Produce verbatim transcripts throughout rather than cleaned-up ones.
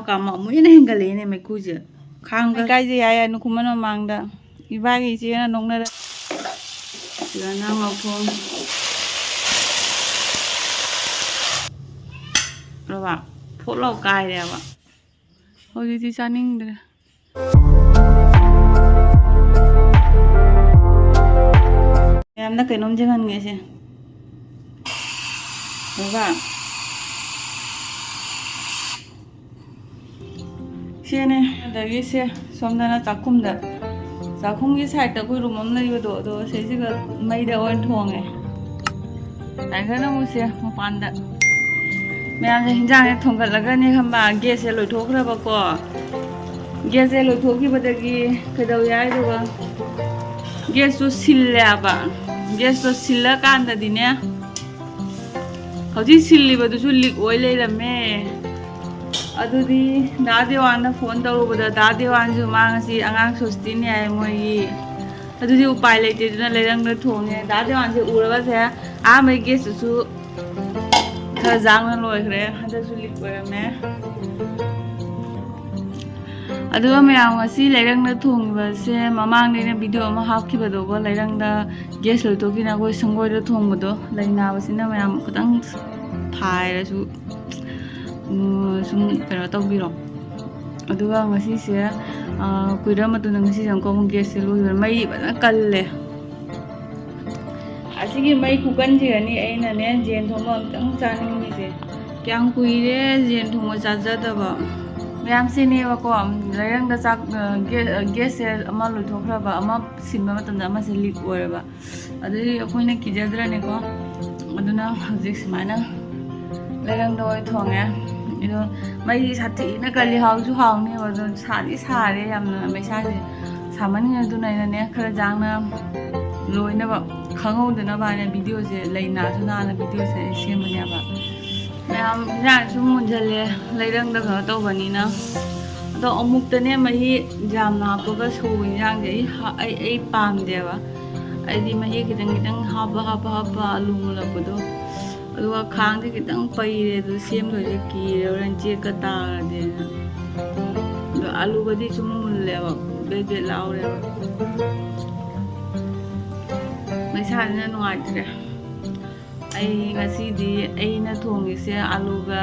ꯀꯥꯝꯃ ꯑꯃꯨꯛ ꯍꯦꯟꯅ ꯍꯦꯟꯒꯠꯂꯛꯑꯦꯅꯦ ꯃꯩꯈꯨꯁꯦ꯫ ꯈꯥꯡꯗ ꯂꯩꯀꯥꯏꯁꯦ ꯌꯥꯏ ꯌꯥꯏ ꯅꯨꯈꯨꯝ ꯃꯅꯝ ꯃꯥꯡꯗ꯫ ꯏꯕꯥꯒꯤ ꯏꯆꯦꯅ ꯅꯣꯛꯅꯔ-꯫ ꯁꯤꯗ ꯅꯪ ꯂꯧꯊꯣꯛꯑꯣ꯫ ꯎꯔꯕ? ꯐꯣꯠ ꯂꯥꯎ ꯀꯥꯏꯔꯦꯕ꯫ ꯍꯧꯖꯤꯛꯇꯤ ꯆꯥꯅꯤꯡꯗ꯭ꯔꯦ꯫ ꯃꯌꯥꯝꯅ ꯀꯩꯅꯣꯝ ꯌꯦꯡꯍꯟꯒꯦꯁꯦ꯫ ꯎꯔꯕ? ꯁꯤꯅꯦ꯫ ꯑꯗꯒꯤ ꯁꯦ ꯁꯣꯝꯗꯅ ꯆꯥꯛꯈꯨꯝꯗ, ꯆꯥꯛꯈꯨꯝꯒꯤ ꯁꯥꯏꯠꯇ ꯑꯩꯈꯣꯏ ꯔꯨꯝ ꯑꯃ ꯂꯩꯕꯗꯣ, ꯑꯗꯣ ꯁꯤꯁꯤꯒ ꯃꯩꯗ ꯑꯣꯏꯅ ꯊꯣꯡꯉꯦ꯫ ꯇꯥꯏꯒꯔꯅ ꯑꯃꯨꯛꯁꯦ ꯃꯄꯥꯟꯗ꯫ ꯃꯌꯥꯝꯁꯦ ꯍꯤꯟꯖꯥꯡꯁꯦ ꯊꯣꯡꯒꯠꯂꯒꯅꯦ ꯈꯪꯕ, ꯒꯦꯁꯁꯦ ꯂꯣꯏꯊꯣꯛꯈ꯭ꯔꯕꯀꯣ꯫ ꯒꯦꯁꯁꯦ ꯂꯣꯏꯊꯣꯛꯈꯤꯕꯗꯒꯤ ꯀꯩꯗꯧꯏ ꯍꯥꯏꯗꯨꯒ, ꯒꯦꯁꯇꯣ ꯁꯤꯜꯂꯦꯕ꯫ ꯒꯦꯁꯇꯣ ꯁꯤꯜꯂꯀꯥꯟꯗꯗꯤꯅꯦ, ꯍꯧꯖꯤꯛ ꯁꯤꯜꯂꯤꯕꯗꯨꯁꯨ ꯂꯤꯛ ꯑꯣꯏ ꯂꯩꯔꯝꯃꯦ꯫ ꯑꯗꯨꯗꯤ ꯗꯥ ꯗꯦꯋꯥꯟꯗ ꯐꯣꯟ ꯇꯧꯔꯨꯕꯗ, ꯗꯥ ꯗꯦꯋꯥꯟꯁꯨ ꯃꯥ ꯉꯁꯤ ꯑꯉꯥꯡ ꯁꯣꯁꯇꯤꯅꯤ ꯍꯥꯏ ꯃꯣꯏꯒꯤ꯫ ꯑꯗꯨꯗꯤ ꯎꯄꯥꯏ ꯂꯩꯇꯦ, ꯑꯗꯨꯅ ꯂꯩꯔꯪꯗ ꯊꯣꯡꯉꯦ꯫ ꯗꯥ ꯗꯦꯋꯥꯟꯁꯦ ꯎꯔꯒꯁꯦ ꯑꯍꯥꯟꯕꯒꯤ ꯒꯦꯁꯇꯨꯁꯨ ꯈꯔ ꯖꯥꯡꯅ ꯂꯣꯏꯈ꯭ꯔꯦ, ꯍꯟꯗꯛꯁꯨ ꯂꯤꯛ ꯑꯣꯏꯔꯝꯃꯦ꯫ ꯑꯗꯨꯒ ꯃꯌꯥꯝ, ꯉꯁꯤ ꯂꯩꯔꯪꯗ ꯊꯣꯡꯉꯤꯕꯁꯦ, ꯃꯃꯥꯡꯗ ꯑꯩꯅ ꯚꯤꯗꯤꯑꯣ ꯑꯃ ꯍꯥꯞꯈꯤꯕꯗꯣꯀꯣ, ꯂꯩꯔꯪꯗ ꯒꯦꯁ ꯂꯣꯏꯊꯣꯛꯈꯤꯅ ꯑꯩꯈꯣꯏ ꯁꯪꯒꯣꯏꯗ ꯊꯣꯡꯕꯗꯣ, ꯂꯩ ꯅꯥꯕꯁꯤꯅ ꯃꯌꯥꯝ ꯈꯤꯇꯪ ꯐꯥꯏꯔꯁꯨ, ꯎꯝ, ꯁꯨꯝ ꯀꯩꯅꯣ ꯇꯧꯕꯤꯔꯣ꯫ ꯑꯗꯨꯒ ꯉꯁꯤꯁꯦ, ꯑ, ꯀꯨꯏꯔ ꯃꯇꯨꯡꯗ ꯉꯁꯤꯁꯦ ꯑꯃꯨꯛꯀ ꯑꯃꯨꯛ ꯒꯦꯁꯁꯦ ꯂꯣꯏꯈꯤꯕ꯫ ꯃꯩ ꯐꯖꯅ ꯀꯜꯂꯦ꯫ ꯑꯁꯤꯒꯤ ꯃꯩ ꯈꯨꯀꯟꯁꯤꯒꯅꯤ ꯑꯩꯅꯅꯦ ꯌꯦꯟ ꯊꯣꯡꯕ ꯑꯝꯇꯪ ꯆꯥꯅꯤꯡꯉꯤꯁꯦ꯫ ꯀꯌꯥꯝ ꯀꯨꯏꯔꯦ ꯌꯦꯟ ꯊꯣꯡꯕ ꯆꯥꯖꯗꯕ꯫ ꯃꯌꯥꯝꯁꯤꯅꯦꯕꯀꯣ, ꯂꯩꯔꯪꯗ ꯆꯥꯛ, ꯑ, ꯒꯦ-, ꯑ, ꯒꯦꯁꯁꯦ ꯑꯃ ꯂꯣꯏꯊꯣꯛꯈ꯭ꯔꯕ, ꯑꯃ ꯁꯤꯟꯕ ꯃꯇꯝꯗ ꯑꯃꯁꯦ ꯂꯤꯛ ꯑꯣꯏꯔꯕ꯫ ꯑꯗꯨꯗꯤ ꯑꯩꯈꯣꯏꯅ ꯀꯤꯖꯗ꯭ꯔꯅꯦꯀꯣ꯫ ꯑꯗꯨꯅ ꯍꯧꯖꯤꯛ ꯁꯨꯃꯥꯏꯅ ꯂꯩꯔꯪꯗ ꯑꯣꯏ ꯊꯣꯡꯉꯦ꯫ ꯑꯗꯣ ꯃꯩ ꯁꯥꯊꯤꯅ ꯀꯜꯂꯤ, ꯍꯥꯎꯁꯨ ꯍꯥꯎꯅꯦꯕ, ꯑꯗꯣ ꯁꯥꯗꯤ ꯁꯥꯔꯦ ꯌꯥꯝꯅ ꯃꯩꯁꯥꯁꯦ꯫ ꯁꯥꯃꯟꯈꯤꯅ ꯑꯗꯨꯅ ꯑꯩꯅꯅꯦ ꯈꯔ ꯖꯥꯡꯅ ꯂꯣꯏꯅꯕ ꯈꯪꯍꯧꯗꯅꯕ ꯍꯥꯏꯅ ꯚꯤꯗꯤꯑꯣꯁꯦ ꯂꯩ ꯅꯥꯁꯨ ꯅꯥꯅ ꯚꯤꯗꯤꯑꯣꯁꯦ ꯑꯩ ꯁꯦꯝꯕꯅꯦꯕ꯫ ꯃꯌꯥꯝ ꯏꯟꯖꯥꯡ ꯁꯨꯝ ꯃꯨꯟꯖꯜꯂꯦ, ꯂꯩꯔꯪꯗ ꯀꯩꯅꯣ ꯇꯧꯕꯅꯤꯅ꯫ ꯑꯗꯣ ꯑꯃꯨꯛꯇꯅꯦ ꯃꯍꯤ ꯌꯥꯝꯅ ꯍꯥꯞꯄꯒ ꯁꯧꯕ ꯏꯟꯖꯥꯡꯁꯦ ꯑꯩ ꯍꯥ-, ꯑꯩ, ꯑꯩ ꯄꯥꯝꯗꯦꯕ꯫ ꯑꯩꯗꯤ ꯃꯍꯤ ꯈꯤꯇꯪ ꯈꯤꯇꯪ ꯍꯥꯞꯄ, ꯍꯥꯞꯄ, ꯍꯥꯞꯄ ꯑꯂꯨ ꯃꯨꯜꯂꯛꯄꯗꯣ꯫ ꯑꯗꯨꯒ ꯈꯥꯡꯁꯦ ꯈꯤꯇꯪ ꯄꯩꯔꯦ, ꯑꯗꯨ ꯁꯦꯝꯗꯣꯏꯁꯦ ꯀꯤꯔꯦ, ꯍꯣꯔꯦꯟ ꯆꯦꯠꯀ ꯇꯥꯔꯗꯤꯅ꯫ ꯑꯗꯣ ꯑꯥꯂꯨꯒꯗꯤ ꯁꯨꯝ ꯃꯨꯜꯂꯦꯕ, ꯕꯦꯠ ꯕꯦꯠ ꯂꯥꯎꯔꯦꯕ꯫ ꯃꯩꯁꯥꯁꯤꯅ ꯅꯨꯡꯉꯥꯏꯇ꯭ꯔꯦ꯫ ꯑꯩ ꯉꯁꯤꯗꯤ ꯑꯩꯅ ꯊꯣꯡꯉꯤꯁꯦ ꯑꯥꯂꯨꯒ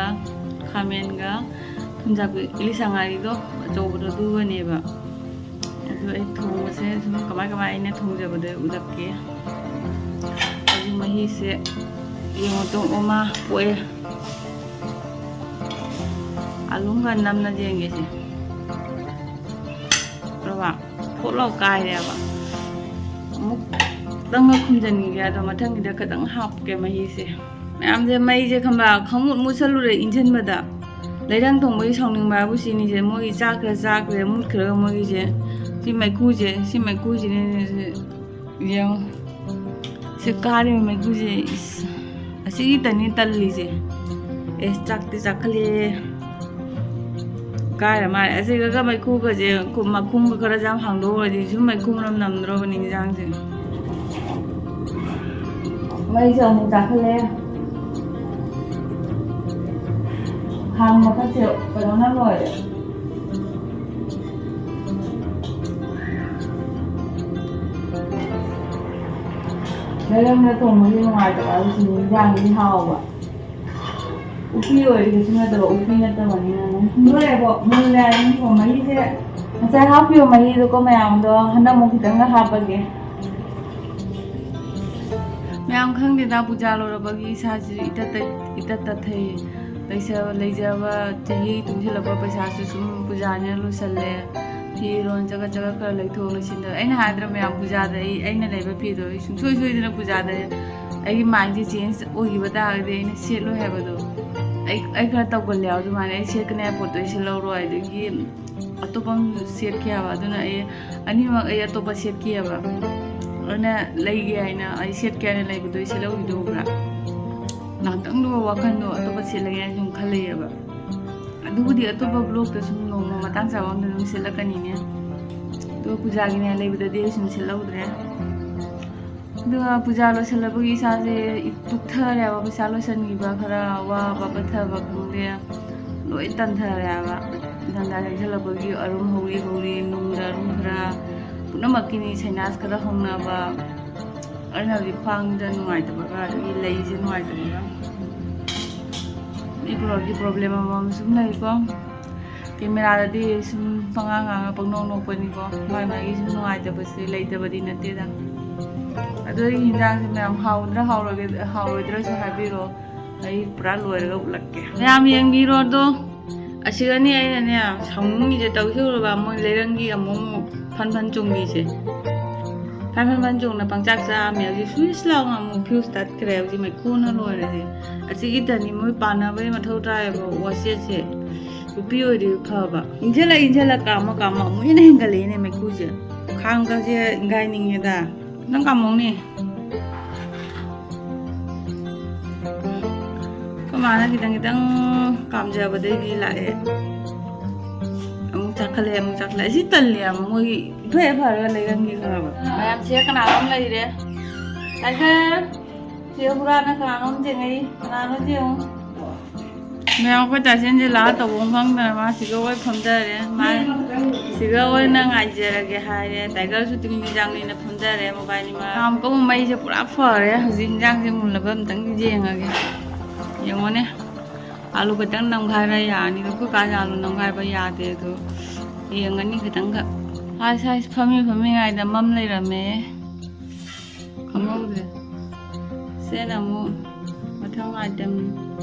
ꯈꯥꯃꯦꯟꯒ ꯊꯨꯝꯖꯥꯛꯄꯤ ꯏꯂꯤꯁ ꯉꯥꯔꯤꯗꯣ ꯑꯆꯧꯕꯗꯣ ꯑꯗꯨꯒꯅꯦꯕ꯫ ꯑꯗꯨ ꯑꯩ ꯊꯣꯡꯕꯁꯦ ꯁꯨꯝ ꯀꯃꯥꯏ ꯀꯃꯥꯏ ꯑꯩꯅ ꯊꯣꯡꯖꯕꯗꯣ ꯎꯠꯂꯛꯀꯦ꯫ ꯑꯗꯨ ꯃꯍꯤꯁꯦ ꯌꯦꯡꯉꯣ, ꯇꯣ ꯑꯣꯃꯥ ꯄꯣꯛꯑꯦ꯫ ꯑꯥꯂꯨꯒ ꯅꯝꯅ ꯌꯦꯡꯒꯦꯁꯦ꯫ ꯔꯕ ꯐꯣꯠꯂꯥꯎ ꯀꯥꯏꯔꯦꯕ꯫ ꯑꯃꯨꯛꯇꯪꯒ ꯈꯨꯝꯖꯤꯟꯈꯤꯒꯦ, ꯑꯗꯣ ꯃꯊꯪꯒꯤꯗ ꯈꯤꯇꯪ ꯍꯥꯞꯀꯦ ꯃꯍꯤꯁꯦ꯫ ꯃꯌꯥꯝꯁꯦ ꯃꯩꯁꯦ ꯈꯪꯕ꯭ꯔꯥ, ꯈꯪꯃꯨꯠ ꯃꯨꯠꯁꯜꯂꯨꯔꯦ ꯏꯟꯁꯤꯟꯕꯗ꯫ ꯂꯩꯔꯪ ꯊꯣꯡꯕꯒꯤ ꯁꯥꯎꯅꯤꯡꯕ ꯍꯥꯏꯕꯨ ꯁꯤꯅꯤꯁꯦ, ꯃꯣꯏꯒꯤ ꯆꯥꯛꯈ꯭ꯔ ꯆꯥꯈ꯭ꯔꯦ, ꯃꯨꯠꯈ꯭ꯔꯒ ꯃꯣꯏꯒꯤꯁꯦ꯫ ꯁꯤ ꯃꯩꯈꯨꯁꯦ, ꯁꯤ ꯃꯩꯈꯨꯁꯤꯅꯅꯦ ꯁꯤ, ꯌꯦꯡꯉꯣ꯫ ꯁꯤ ꯀꯥꯔꯤꯕ ꯃꯩꯈꯨꯁꯦ, ꯏꯁ, ꯑꯁꯤꯒꯤꯇꯅꯤ ꯇꯜꯂꯤꯁꯦ꯫ ꯑꯦ, ꯆꯥꯛꯇꯤ ꯆꯥꯛꯈꯠꯂꯦ꯫ ꯀꯥꯏꯔ ꯃꯥꯜꯂꯦ꯫ ꯑꯁꯤꯒꯒ ꯃꯩꯈꯨꯒꯁꯦ, ꯈꯨ-, ꯃꯈꯨꯝꯒ ꯈꯔ ꯌꯥꯝ ꯍꯥꯡꯗꯣꯛꯎꯔꯗꯤ ꯁꯨꯝ ꯃꯩꯈꯨ ꯃꯅꯝ ꯅꯝꯗ꯭ꯔꯣꯕꯅꯤ ꯏꯟꯖꯥꯡꯁꯦ꯫ ꯃꯩꯁꯦ ꯑꯃꯨꯛ ꯆꯥꯛꯈꯠꯂꯦ꯫ ꯈꯥꯡ ꯃꯊꯛꯁꯦ ꯀꯩꯅꯣꯅ ꯂꯣꯏꯔꯦ꯫ ꯂꯩꯔꯪꯗ ꯊꯣꯡꯕꯒꯤ ꯅꯨꯡꯉꯥꯏꯇꯕ ꯍꯥꯏꯕꯁꯤꯅꯤ, ꯏꯟꯖꯥꯡꯗꯤ ꯍꯥꯎꯕ꯫ ꯎꯇꯤ ꯑꯣꯏꯔꯗꯤ ꯀꯩꯁꯨ ꯅꯠꯇꯕ, ꯎꯇꯤ ꯅꯠꯇꯕꯅꯤꯅꯅꯦ꯫ ꯂꯣꯏꯔꯦꯀꯣ, ꯃꯨꯜꯂꯦ ꯍꯥꯏꯔꯗꯤ ꯊꯣꯡ ꯃꯍꯤꯁꯦ, ꯉꯁꯥꯏ ꯍꯥꯞꯈꯤꯕ ꯃꯍꯤꯗꯨꯀꯣ ꯃꯌꯥꯝꯗꯣ ꯍꯟꯗꯛ ꯑꯃꯨꯛ ꯈꯤꯇꯪꯒ ꯍꯥꯞꯄꯒꯦ꯫ ꯃꯌꯥꯝ ꯈꯪꯗꯦꯗ, ꯄꯨꯖꯥ ꯂꯣꯏꯔꯕꯒꯤ ꯏꯁꯥꯁꯤ ꯏꯇꯠ ꯇꯠ-, ꯏꯇꯠ ꯇꯠꯊꯩ꯫ ꯂꯩꯖ-, ꯂꯩꯖꯕ ꯆꯍꯤ ꯇꯨꯡꯁꯤꯜꯂꯛꯄ ꯄꯩꯁꯥꯁꯨ ꯁꯨꯝ ꯄꯨꯖꯥꯅꯤꯅ ꯂꯣꯏꯁꯜꯂꯦ꯫ ꯐꯤꯔꯣꯟ ꯆꯒꯠ ꯆꯒꯠ ꯈꯔ ꯂꯩꯊꯣꯛ ꯂꯩꯁꯤꯟꯗ, ꯑꯩꯅ ꯍꯥꯏꯗ꯭ꯔꯥ ꯃꯌꯥꯝ, ꯄꯨꯖꯥꯗ ꯑꯩ, ꯑꯩꯅ ꯂꯩꯕ ꯐꯤꯗꯣ ꯑꯩ ꯁꯨꯡꯁꯣꯏ ꯁꯣꯏꯗꯅ ꯄꯨꯖꯥꯗ ꯑꯩꯒꯤ mindꯁꯦ change ꯑꯣꯏꯈꯤꯕ ꯇꯥꯔꯒꯗꯤ ꯑꯩꯅ ꯁꯦꯠꯂꯣꯏ ꯍꯥꯏꯕꯗꯣ꯫ ꯑꯩ, ꯑꯩ ꯈꯔ ꯇꯧꯒꯜꯂꯦ ꯍꯥꯏꯕ ꯑꯗꯨꯃꯥꯏꯅ, ꯑꯩ ꯁꯦꯠꯀꯅꯤ ꯍꯥꯏꯕ ꯄꯣꯠꯇꯣ ꯑꯩ ꯁꯦꯠꯍꯧꯔꯣꯏ꯫ ꯑꯗꯒꯤ ꯑꯇꯣꯞꯄ ꯑꯃꯁꯨ ꯁꯦꯠꯈꯤ ꯍꯥꯏꯕ, ꯑꯗꯨꯅ ꯑꯩ ꯑꯅꯤꯃꯛ ꯑꯩ ꯑꯇꯣꯞꯄ ꯁꯦꯠꯈꯤ ꯍꯥꯏꯕ꯫ ꯑꯗꯨꯅ ꯂꯩꯒꯦ ꯍꯥꯏꯅ, ꯑꯩ ꯁꯦꯠꯀꯦ ꯍꯥꯏꯅ ꯂꯩꯕꯗꯣ ꯑꯩ ꯁꯦꯠꯍꯧꯔꯤꯗꯣ ꯎꯕ꯭ꯔꯥ? ꯉꯥꯏꯍꯥꯛꯇꯪꯗꯨꯒ ꯋꯥꯈꯜꯗꯣ ꯑꯇꯣꯞꯄ ꯁꯦꯠꯂꯒꯦ ꯍꯥꯏꯅ ꯁꯨꯝ ꯈꯜꯂꯛꯑꯦꯕ꯫ ꯑꯗꯨꯕꯨꯗꯤ ꯑꯇꯣꯞꯄ vlogꯇ ꯁꯨꯝ ꯅꯣꯡꯃ ꯃꯇꯥꯡ ꯆꯥꯕ ꯑꯝꯗ ꯑꯗꯨꯝ ꯁꯦꯠꯂꯛꯀꯅꯤꯅꯦ꯫ ꯑꯗꯨꯒ ꯄꯨꯖꯥꯒꯤꯅꯦ ꯂꯩꯕꯗꯗꯤ ꯑꯩ ꯁꯨꯝ ꯁꯦꯠꯍꯧꯗ꯭ꯔꯦ꯫ ꯑꯗꯨꯒ ꯄꯨꯖꯥ ꯂꯣꯏꯁꯤꯜꯂꯕꯒꯤ ꯏꯁꯥꯁꯦ ꯇꯨꯛꯊꯔꯦꯕ, ꯄꯩꯁꯥ ꯂꯣꯏꯁꯤꯟꯈꯤꯕ, ꯈꯔ ꯋꯥꯕ ꯄꯠꯊꯕ ꯈꯪꯗꯦ, ꯂꯣꯏ ꯇꯟꯊꯔꯦꯕ꯫ ꯏꯪꯊꯝꯊꯥ ꯆꯪꯁꯤꯜꯂꯛꯄꯒꯤ ꯑꯔꯨꯝ ꯍꯧꯔꯤ ꯍꯧꯔꯤ, ꯅꯨꯡꯗ ꯑꯔꯨꯝ ꯈꯔ, ꯄꯨꯝꯅꯃꯛꯀꯤꯅꯤ, sinus ꯈꯔ ꯍꯧꯅꯕ, ꯑꯩꯅ ꯍꯧꯖꯤꯛ ꯈ꯭ꯋꯥꯡꯗ ꯅꯨꯡꯉꯥꯏꯇꯕꯒ ꯑꯗꯒꯤ ꯂꯩꯁꯦ ꯅꯨꯡꯉꯥꯏꯇꯕꯒ꯫ ꯃꯤ ꯀ꯭ꯔꯣꯔꯒꯤ problem ꯑꯃꯃꯝ ꯁꯨꯝ ꯂꯩꯀꯣ꯫ ꯀꯦꯃꯦꯔꯥꯗꯗꯤ ꯁꯨꯝ ꯄꯉꯥꯡ ꯉꯥꯡꯉ ꯄꯪꯅꯣꯛ ꯅꯣꯛꯄꯅꯤꯀꯣ꯫ ꯃꯥꯏ ꯃꯥꯒꯤ ꯁꯨꯝ ꯅꯨꯡꯉꯥꯏꯇꯕꯁꯦ ꯂꯩꯇꯕꯗꯤ ꯅꯠꯇꯦꯗ꯫ ꯑꯗꯣ ꯑꯩꯒꯤ ꯍꯤꯟꯖꯥꯡꯁꯦ ꯃꯌꯥꯝ ꯍꯥꯎꯗ꯭ꯔꯥ ꯍꯥꯎꯔꯒꯦ-, ꯍꯥꯎꯔꯣꯏꯗ꯭ꯔꯥꯁꯨ ꯍꯥꯏꯕꯤꯔꯣ꯫ ꯑꯩ ꯄꯨꯔꯥ ꯂꯣꯏꯔꯒ ꯎꯠꯂꯛꯀꯦ꯫ ꯃꯌꯥꯝ ꯌꯦꯡꯕꯤꯔꯣ ꯑꯗꯣ꯫ ꯑꯁꯤꯒꯅꯤ ꯑꯩꯅꯅꯦ ꯁꯥꯎꯅꯤꯡꯉꯤꯁꯦ꯫ ꯇꯧꯈꯤꯕ ꯃꯣꯏ ꯂꯩꯔꯪꯒꯤ ꯑꯃꯨꯛ ꯑꯃꯨꯛ ꯐꯟ ꯐꯟ ꯆꯣꯡꯕꯤꯁꯦ꯫ ꯐꯟ ꯐꯟ ꯐꯟ ꯆꯣꯡꯅ ꯄꯪꯆꯥꯛ ꯆꯥꯛꯑꯝꯃꯦ꯫ ꯍꯧꯖꯤꯛ ꯁ꯭ꯋꯤꯁ ꯂꯥꯎꯅ ꯑꯃꯨꯛ fuse ꯇꯠꯈ꯭ꯔꯦ꯫ ꯍꯧꯖꯤꯛ ꯃꯩꯈꯨꯅ ꯂꯣꯏꯔꯦ꯫ ꯑꯁꯤꯒꯤꯗꯅꯤ ꯃꯣꯏ ꯄꯥꯟꯅꯕꯒꯤ ꯃꯊꯧ ꯇꯥꯏꯌꯦꯕ ꯋꯥꯆꯦꯠꯁꯦ꯫ ꯅꯨꯄꯤ ꯑꯣꯏꯗꯤ ꯐꯕ꯫ ꯏꯟꯁꯤꯜꯂ ꯏꯟꯁꯤꯜꯂ ꯀꯥꯝꯃ ꯀꯥꯝꯃ ꯑꯃꯨꯛ ꯍꯦꯟꯅ ꯍꯦꯟꯒꯠꯂꯛꯏꯅꯦ ꯃꯩꯈꯨꯁꯦ꯫ ꯈꯥꯡꯒꯁꯦ ꯏꯪꯒꯥꯏꯅꯤꯡꯉꯦꯗ꯫ ꯅꯪ ꯀꯥꯝꯃꯧꯅꯦ꯫ ꯑꯩꯈꯣꯏ ꯃꯥꯅ ꯈꯤꯇꯪ ꯈꯤꯇꯪ ꯀꯥꯝꯖꯕꯗꯩꯗꯤ ꯂꯥꯛꯑꯦ꯫ ꯑꯃꯨꯛ ꯆꯥꯈꯠꯂꯛꯑꯦ, ꯑꯃꯨꯛ ꯆꯥꯈꯠꯂꯛꯑꯦ꯫ ꯑꯁꯤ ꯇꯜꯂꯦ ꯌꯥꯝ, ꯃꯣꯏ ꯏꯐ ꯍꯦꯛ ꯐꯔꯒ ꯂꯩꯔꯝꯒꯦ ꯈꯪꯉꯕ꯫ ꯃꯌꯥꯝꯁꯦ ꯀꯅꯥꯅꯣꯝ ꯂꯩꯔꯦ꯫ ꯇꯥꯏꯒꯔ! ꯁꯤ ꯍꯨꯔꯥꯟꯅ ꯀꯅꯥꯅꯣꯝ ꯆꯦꯡꯉꯛꯏ꯫ ꯀꯅꯥꯅꯣ ꯆꯦꯡꯉꯨ? ꯃꯌꯥꯝ ꯑꯩꯈꯣꯏ ꯇꯥꯏꯁꯦꯟꯁꯦ ꯂꯥꯛꯑ ꯇꯧꯐꯝ ꯈꯪꯗꯅ ꯃꯥ ꯁꯤꯒ ꯍꯣꯏ ꯐꯝꯊꯔꯦ꯫ ꯃꯥ ꯁꯤꯒ ꯑꯣꯏꯅ ꯉꯥꯏꯖꯔꯒꯦ ꯍꯥꯏꯔꯦ꯫ ꯇꯥꯏꯒꯔꯁꯨ ꯇꯤꯡꯂꯤ ꯆꯥꯡꯂꯤꯅ ꯐꯝꯊꯔꯦ ꯃꯕꯥꯅꯤꯃꯛ꯫ ꯌꯥꯝ ꯀꯧꯕ ꯃꯩꯁꯦ ꯄꯨꯔꯥ ꯐꯔꯦ꯫ ꯍꯧꯖꯤꯛ ꯏꯟꯖꯥꯡꯁꯦ ꯃꯨꯜꯂꯕ ꯑꯝꯇꯪ ꯌꯦꯡꯉꯒꯦ꯫ ꯌꯦꯡꯉꯣꯅꯦ꯫ ꯑꯥꯂꯨ ꯈꯛꯇꯪ ꯅꯝꯈꯥꯏꯔ ꯌꯥꯔꯅꯤ꯫ ꯑꯩꯈꯣꯏ ꯀꯥꯁꯦ ꯑꯥꯂꯨ ꯅꯝꯈꯥꯏꯕ ꯌꯥꯗꯦ꯫ ꯑꯗꯣ ꯌꯦꯡꯉꯅꯤ ꯈꯤꯇꯪꯈꯛ꯫ ꯍꯥꯏꯁ ꯍꯥꯏꯁ ꯐꯝꯃꯤ ꯐꯝꯃꯤꯉꯩꯗ ꯃꯝ ꯂꯩꯔꯝꯃꯦ꯫ ꯈꯪꯍꯧꯗ꯭ꯔꯦ꯫ ꯁꯤꯅ ꯑꯃꯨꯛ ꯃꯊꯪ item꯫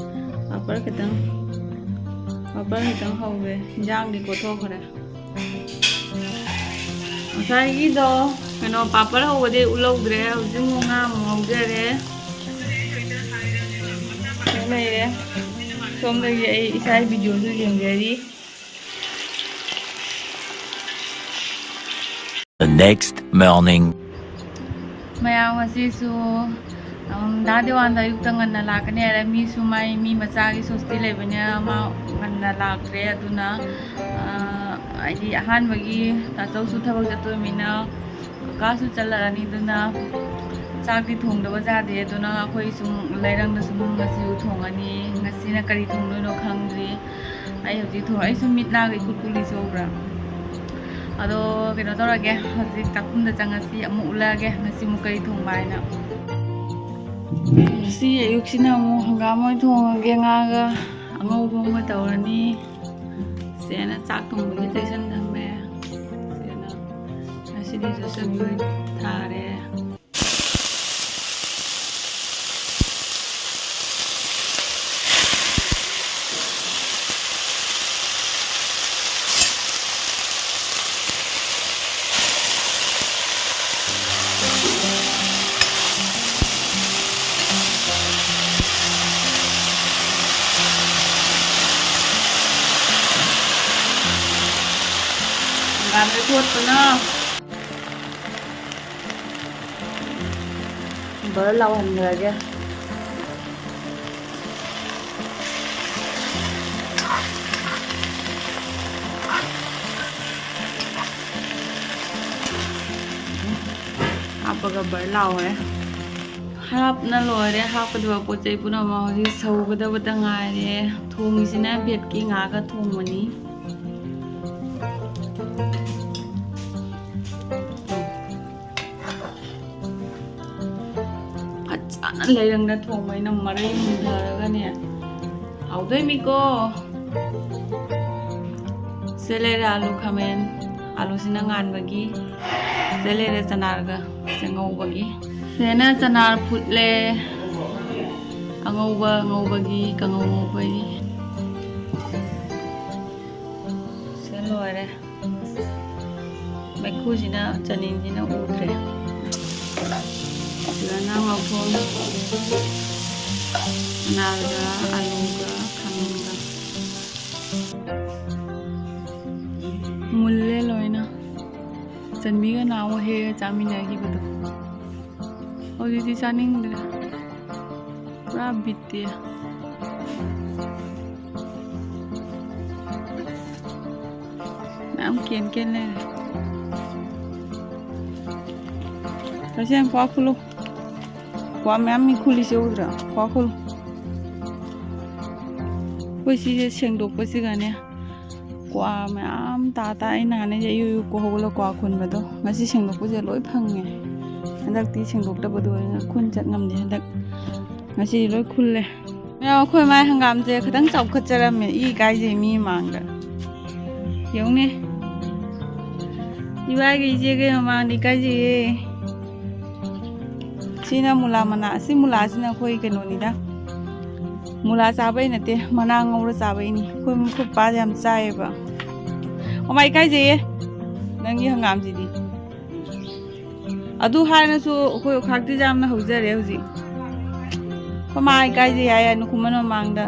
ꯄꯥꯄꯔ ꯈꯤꯇꯪ, ꯄꯥꯄꯔ ꯈꯤꯇꯪ ꯍꯧꯔꯦ꯫ ꯏꯟꯖꯥꯡꯗꯤ ꯀꯣꯠꯊꯣꯛꯈ꯭ꯔꯦ꯫ ꯉꯁꯥꯏꯒꯤꯗꯣ ꯀꯩꯅꯣ ꯄꯥꯄꯔ ꯍꯧꯕꯗꯤ ꯎꯠꯍꯧꯗ꯭ꯔꯦ꯫ ꯍꯧꯖꯤꯛ ꯑꯃꯨꯛ ꯉꯥ ꯑꯃꯨꯛ ꯉꯧꯖꯔꯦ꯫ ꯂꯩꯔꯦ꯫ ꯁꯣꯝꯗꯒꯤ ꯑꯩ ꯏꯁꯥꯒꯤ videoꯁꯨ ꯌꯦꯡꯖꯔꯤ꯫ The next morning. ꯃꯌꯥꯝ ꯉꯁꯤꯁꯨ, ꯎꯝ, ꯗꯥ ꯗꯦꯋꯥꯟꯗ ꯑꯌꯨꯛꯇ ꯉꯟꯅ ꯂꯥꯛꯀꯅꯤ ꯍꯥꯏꯔꯦ꯫ ꯃꯤꯁꯨ ꯃꯥꯏ ꯃꯤ ꯃꯆꯥꯒꯤ ꯁꯣꯁꯇꯤ ꯂꯩꯕꯅꯤꯅ ꯃꯥ ꯉꯟꯅ ꯂꯥꯛꯇ꯭ꯔꯦ꯫ ꯑꯗꯨꯅ, ꯑ, ꯍꯥꯏꯗꯤ ꯑꯍꯥꯟꯕꯒꯤ ꯇꯥꯆꯧꯁꯨ ꯊꯕꯛ ꯆꯠꯇꯣꯏꯃꯤꯅ ꯀꯀꯥꯁꯨ ꯆꯠꯂꯛꯑꯅꯤ꯫ ꯑꯗꯨꯅ ꯆꯥꯛꯇꯤ ꯊꯣꯡꯗꯕ ꯌꯥꯗꯦ, ꯑꯗꯨꯅ ꯑꯩꯈꯣꯏ ꯁꯨꯝ ꯂꯩꯔꯪꯗ ꯁꯨꯝ ꯉꯁꯤ ꯊꯣꯡꯉꯅꯤ꯫ ꯉꯁꯤꯅ ꯀꯔꯤ ꯊꯣꯡꯗꯣꯏꯅꯣ ꯈꯪꯗ꯭ꯔꯤ꯫ ꯑꯩ ꯍꯧꯖꯤꯛ ꯊꯣꯡ-, ꯑꯩ ꯁꯨꯝ ꯃꯤꯠ ꯅꯥꯒ ꯏꯀꯨꯠ ꯀꯨꯠꯂꯤꯁꯦ ꯎꯕ꯭ꯔꯥ? ꯑꯗꯣ ꯀꯩꯅꯣ ꯇꯧꯔꯒꯦ, ꯍꯧꯖꯤꯛ ꯆꯥꯛꯈꯨꯝꯗ ꯆꯪꯉꯁꯤ, ꯑꯃꯨꯛ ꯎꯠꯂꯛꯑꯒꯦ ꯉꯁꯤ ꯑꯃꯨꯛ ꯀꯔꯤ ꯊꯣꯡꯕ ꯍꯥꯏꯅ꯫ ꯉꯁꯤ ꯑꯌꯨꯛꯁꯤꯅ ꯑꯃꯨꯛ ꯍꯪꯒꯥꯝ ꯑꯣꯏꯅ ꯊꯣꯡꯉꯒꯦ ꯉꯥꯒ꯫ ꯑꯉꯧꯕ ꯑꯃ ꯇꯧꯔꯅꯤ꯫ ꯆꯦꯅ ꯆꯥꯛ ꯊꯣꯡꯕꯒꯤ ꯇꯩꯁꯟ ꯊꯝꯃꯦ꯫ ꯆꯦꯅ ꯉꯁꯤꯗꯤ ꯆꯠꯆꯕꯤ ꯑꯣꯏꯅ ꯊꯥꯔꯦ꯫ ꯍꯪꯒꯥꯝꯁꯦ ꯊꯣꯠꯄꯅ ꯕꯔ ꯂꯥꯎꯍꯟꯈ꯭ꯔꯒꯦ꯫ ꯍꯥꯞꯄꯒ ꯕꯔ ꯂꯥꯎꯔꯦ꯫ ꯍꯥꯞꯅ ꯂꯣꯏꯔꯦ ꯍꯥꯞꯀꯗꯕ ꯄꯣꯠ ꯆꯩ ꯄꯨꯝꯅꯃꯛ꯫ ꯍꯧꯖꯤꯛ ꯁꯧꯒꯗꯕꯇ ꯉꯥꯏꯔꯦ꯫ ꯊꯣꯡꯉꯤꯁꯤꯅ ꯚꯦꯠꯀꯤ ꯉꯥꯒ ꯊꯣꯡꯕꯅꯤ꯫ ꯐꯖꯅ ꯂꯩꯔꯪꯗ ꯊꯣꯡꯕ ꯑꯩꯅ ꯃꯔꯩ ꯃꯨꯟꯊꯔꯒꯅꯦ꯫ ꯍꯥꯎꯗꯣꯏꯃꯤꯀꯣ꯫ ꯁꯦ ꯂꯩꯔꯦ ꯑꯂꯨ ꯈꯥꯃꯦꯟ, ꯑꯂꯨꯁꯤꯅ ꯉꯥꯟꯕꯒꯤ꯫ ꯁꯦ ꯂꯩꯔꯦ ꯆꯅꯥꯔꯒ ꯁꯦ ꯉꯧꯕꯒꯤ꯫ ꯁꯦꯅ ꯆꯅꯥꯔ ꯐꯨꯠꯂꯦ꯫ ꯑꯉꯧꯕ ꯉꯧꯕꯒꯤ, ꯀꯥꯡꯉꯧ ꯉꯧꯕꯒꯤ꯫ ꯁꯦ ꯂꯣꯏꯔꯦ꯫ ꯃꯩꯈꯨꯁꯤꯅ ꯆꯅꯤꯡꯁꯤꯅ ꯎꯗ꯭ꯔꯦ꯫ ꯐꯖꯅ ꯉꯧꯊꯣꯛꯑꯒ ꯆꯅꯥꯒ ꯑꯂꯨꯒ ꯈꯥꯃꯦꯟꯒ ꯃꯨꯜꯂꯦ ꯂꯣꯏꯅ꯫ ꯆꯟꯕꯤꯒ ꯅꯥꯎꯒ ꯍꯦꯛ ꯆꯥꯃꯤꯟꯅꯈꯤꯕꯗꯣ ꯍꯧꯖꯤꯛꯇꯤ ꯆꯥꯅꯤꯡꯗ꯭ꯔꯦ꯫ ꯄꯨꯔꯥ ꯕꯤꯠꯇꯤ꯫ ꯃꯌꯥꯝ ꯀꯦꯟ ꯀꯦꯟ ꯂꯩꯔꯦ꯫ ꯇꯁꯦꯡ ꯀ꯭ꯋꯥ ꯈꯨꯂꯨ꯫ ꯀ꯭ꯋꯥ ꯃꯌꯥꯝ ꯃꯤ ꯈꯨꯜꯂꯤꯁꯦ ꯎꯗ꯭ꯔꯥ? ꯀ꯭ꯋꯥ ꯈꯨꯜ꯫ ꯑꯩꯈꯣꯏ ꯁꯤꯁꯦ ꯁꯦꯡꯗꯣꯛꯄꯁꯤꯒꯅꯦ, ꯀ꯭ꯋꯥ ꯃꯌꯥꯝ ꯇꯥ ꯇꯥ꯫ ꯑꯩ ꯅꯍꯥꯟ ꯑꯩꯁꯦ ꯑꯌꯨꯛ ꯑꯌꯨꯛ ꯀꯣ ꯍꯧꯒꯠꯂ ꯀ꯭ꯋꯥ ꯈꯨꯟꯕꯗꯣ, ꯉꯁꯤ ꯁꯦꯡꯗꯣꯛꯄꯁꯦ ꯂꯣꯏ ꯐꯪꯉꯦ꯫ ꯍꯟꯗꯛꯇꯤ ꯁꯦꯡꯗꯣꯛꯇꯕꯗꯣ ꯑꯩꯅ ꯈꯨꯟ ꯆꯠ ꯉꯝꯗꯦ꯫ ꯍꯟꯗꯛ ꯉꯁꯤꯗꯤ ꯂꯣꯏ ꯈꯨꯜꯂꯦ꯫ ꯃꯌꯥꯝ, ꯑꯩꯈꯣꯏ ꯃꯥꯏ ꯍꯪꯒꯥꯝꯁꯦ ꯈꯤꯇꯪ ꯆꯥꯎꯈꯠꯆꯔꯝꯃꯦ꯫ ꯏ ꯀꯥꯏꯖꯩ ꯃꯤ ꯃꯃꯥꯡꯗ꯫ ꯌꯦꯡꯉꯨꯅꯦ꯫ ꯏꯕꯥꯏꯒ ꯏꯆꯦꯒ ꯃꯃꯥꯡꯗ ꯏꯀꯥꯏꯖꯩꯌꯦ꯫ ꯁꯤꯅ ꯃꯨꯂꯥ ꯃꯅꯥ꯫ ꯁꯤ ꯃꯨꯂꯥꯁꯤꯅ ꯑꯩꯈꯣꯏ ꯀꯩꯅꯣꯅꯤꯗ꯫ ꯃꯨꯂꯥ ꯆꯥꯕꯩ ꯅꯠꯇꯦ, ꯃꯅꯥ ꯉꯧꯔ ꯆꯥꯕꯩꯅꯤ꯫ ꯑꯩꯈꯣꯏ ꯃꯈꯣꯏ ꯄꯥꯁꯦ ꯌꯥꯝ ꯆꯥꯏꯌꯦꯕ꯫ ꯑꯣ ꯃꯥ, ꯏꯀꯥꯏꯖꯩꯌꯦ꯫ ꯅꯪꯒꯤ ꯍꯪꯒꯥꯝꯁꯤꯗꯤ꯫ ꯑꯗꯨ ꯍꯥꯏꯅꯁꯨ ꯑꯩꯈꯣꯏ ꯑꯣꯈꯥꯛꯇꯤ ꯌꯥꯝꯅ ꯍꯧꯖꯔꯦ ꯍꯧꯖꯤꯛ꯫ ꯑꯩꯈꯣꯏ ꯃꯥ ꯏꯀꯥꯏꯖꯩ ꯍꯥꯏ, ꯅꯨꯈꯨꯃꯟ ꯃꯃꯥꯡꯗ꯫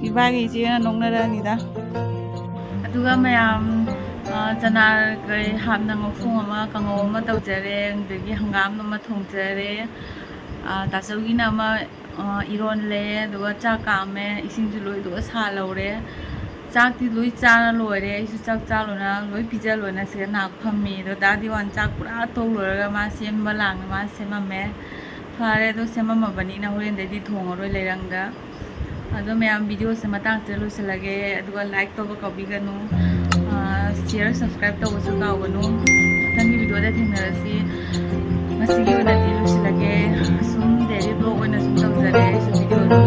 ꯏꯕꯥꯒꯤ ꯏꯆꯦꯅ ꯅꯣꯛꯅꯔꯛꯑꯅꯤꯗ꯫ ꯑꯗꯨꯒ ꯃꯌꯥꯝ, ꯑ, ꯆꯅꯥ ꯀꯩ ꯍꯥꯞꯅ ꯃꯈꯣꯡ ꯑꯃ, ꯀꯥꯡꯉꯧ ꯑꯃ ꯇꯧꯖꯔꯦ, ꯑꯗꯒꯤ ꯍꯪꯒꯥꯝ ꯑꯃ ꯊꯣꯡꯖꯔꯦ꯫ ꯑ, ꯇꯥꯆꯧꯒꯤꯅ ꯑꯃ, ꯑ, ꯏꯔꯣꯜꯂꯦ, ꯑꯗꯨꯒ ꯆꯥꯛ ꯀꯥꯝꯃꯦ, ꯏꯁꯤꯡꯁꯨ ꯂꯣꯏ ꯂꯨꯔ ꯁꯥꯍꯜꯍꯧꯔꯦ꯫ ꯆꯥꯛꯇꯤ ꯂꯣꯏ ꯆꯥꯔ ꯂꯣꯏꯔꯦ꯫ ꯑꯩꯁꯨ ꯆꯥꯛ ꯆꯥ ꯂꯣꯏꯅ ꯂꯣꯏ ꯄꯤꯖ ꯂꯣꯏꯅ ꯁꯤꯗ ꯅꯥ ꯐꯝꯃꯤ꯫ ꯑꯗꯣ ꯗꯥ ꯗꯤꯋꯥꯟ ꯆꯥꯛ ꯄꯨꯔꯥ ꯇꯣꯛ ꯂꯣꯏꯔꯒ ꯃꯥ ꯁꯦꯝꯕ ꯂꯥꯡꯉꯦ, ꯃꯥ ꯁꯦꯝꯃꯝꯃꯦ꯫ ꯐꯔꯦ, ꯑꯗꯣ ꯁꯦꯝꯃꯝꯃꯕꯅꯤꯅ ꯍꯣꯔꯦꯟꯗꯩꯗꯤ ꯊꯣꯡꯉꯔꯣꯏ ꯂꯩꯔꯪꯗ꯫ ꯑꯗꯣ ꯃꯌꯥꯝ, ꯚꯤꯗꯤꯑꯣꯁꯦ ꯃꯇꯥꯡꯁꯤꯗ ꯂꯣꯏꯁꯤꯜꯂꯒꯦ꯫ ꯑꯗꯨꯒ ꯂꯥꯏꯛ ꯇꯧꯕ ꯀꯥꯎꯕꯤꯒꯅꯨ꯫ ꯑ, ꯁꯤꯌꯔ, ꯁꯕꯁꯀ꯭ꯔꯥꯏꯕ ꯇꯧꯕꯁꯨ ꯀꯥꯎꯒꯅꯨ꯫ ꯃꯊꯪꯒꯤ ꯚꯤꯗꯤꯑꯣꯗ ꯊꯦꯡꯅꯔꯁꯤ꯫ ꯉꯁꯤꯒꯤ ꯑꯣꯏꯅꯗꯤ ꯂꯣꯏꯁꯤꯜꯂꯒꯦ꯫ ꯁꯨꯝ ꯗꯦꯂꯤ ꯕ꯭ꯂꯣꯒ ꯑꯣꯏꯅ ꯁꯨꯝ ꯇꯧꯖꯔꯦ ꯑꯩꯁꯨ ꯚꯤꯗꯤꯑꯣꯗꯣ꯫